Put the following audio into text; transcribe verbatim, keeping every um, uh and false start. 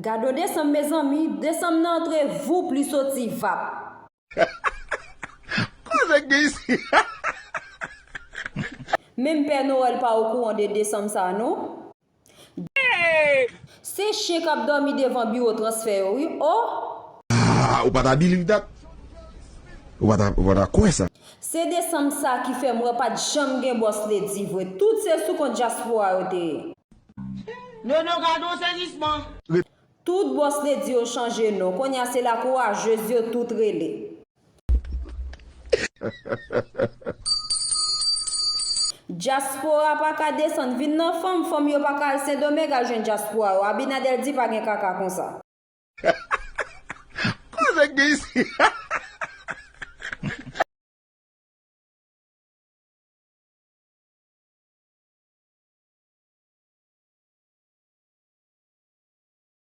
Gad yon desanm, mezanmi, desanm nan antre voup, li soti vap. Koze k gen isi? Menm Pè Nowèl pa okouran de desanm sa non. Se chen k ap dòmi devan biwo transfè yo wi. Oh! Ah, ou pa ta believe that? Ou pa ta, ou pa ta kwè sa? Se desanm sa ki fè m wè pa t janm gen Boss Lady vre. Tout se sou kont dyaspora yo te ye. Nono gade yon sezisman. Tout Boss Lady yo chanje non. Kounye a se la kourajez yo tout rele. Dyaspora pa ka desann vin nan fanm, fanm yo pa ka al Sendomeng al jwenn dyaspora yo. Abinader di pa gen kaka konsa. Koze k gen isi?